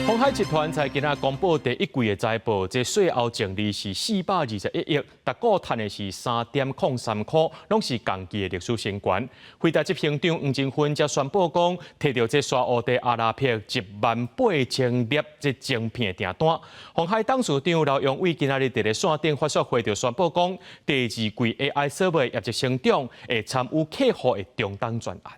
鴻海集團在今仔公布第一季的財報，這稅後淨利是421億，逐股賺的是3.03箍，攏是同期的歷史新高。輝達執行長黃仁勳則宣布講，提著這沙烏地阿拉伯1.8萬粒這晶片訂單。鴻海董事長劉揚偉今仔日佇咧線頂發說會就宣布講，第二季 AI 設備業績成長會參與客戶的中檔專案。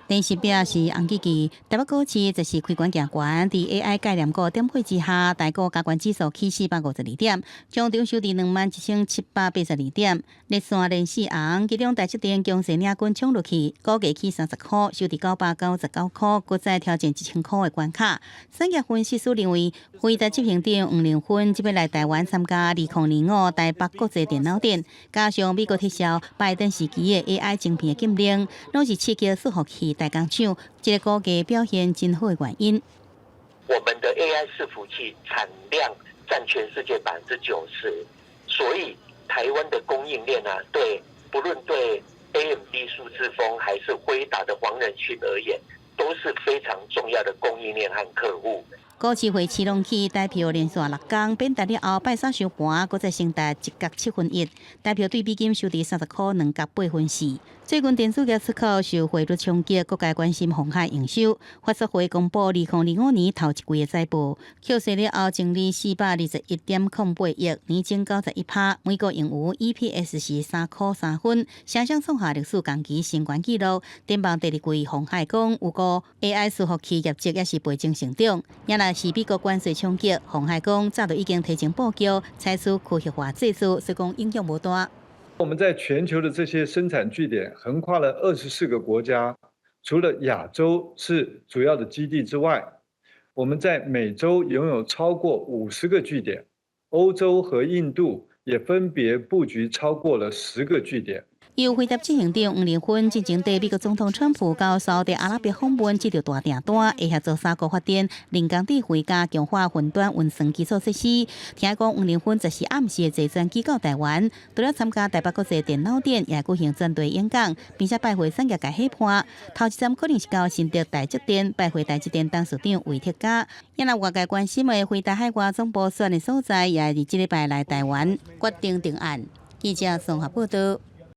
電視表是紅記記，台北股市就是開懸行懸，佇 AI 概念股點火之下，台股加權指數起452點，終場收佇21,782點，連續連四紅，其中台積電強勢領軍衝入去，股價起30箍，收佇999箍，閣再挑戰1000箍的關卡。產業分析師認為，輝達執行長黃仁勳這擺來台灣參加2025台北國際電腦展，加上美國撤銷拜登時期的 AI 晶片的禁令，攏是刺激伺服器代工廠這个股價表現真好的原因。我們的 AI 伺服器產量佔全世界90%，所以台灣的供應鏈啊，對不論對 AMD 蘇姿豐還是輝達的黃仁勳而言，都是非常重要的供應鏈和客戶。股市匯市攏起，台票連續六工變台了後，拜三收盤，閣再升達1角7分1，台票對美金收佇30箍2角8分4。最近電子業出口受匯率衝擊，各界關心鴻海營收。法說會公布2025年頭一季的財報，扣稅了後淨利421.08億，年增91%，每股盈餘 EPS 是3箍3分，雙雙創下歷史同期新高紀錄。展望第二季，鴻海講預估 AI 伺服器業績也是倍增成長，也若是美國關稅衝擊，鴻海講早就已經提前布局，採取區域化製造，所以講影響無大。我們在全球的這些生產據點，橫跨了24個國家，除了亞洲是主要的基地之外，我們在美洲擁有超過50個據點，歐洲和印度也分別布局超過了10個據點。由輝達執行長黃仁勳進前對美國總統川普到沙特阿拉伯訪問，這條大訂單會協助三國發展人工智慧佮強化雲端運算基礎設施。聽講黃仁勳這是暗時坐專機到台灣，除了參加台北國際電腦展，也舉行專題演講，並且拜會產業界伙伴。頭一站可能是到新竹台積電，拜會台積電董事長魏哲家。也若外界關心的輝達海外總部選的所在，也會佇這禮拜來台灣決定定案。記者綜合報道。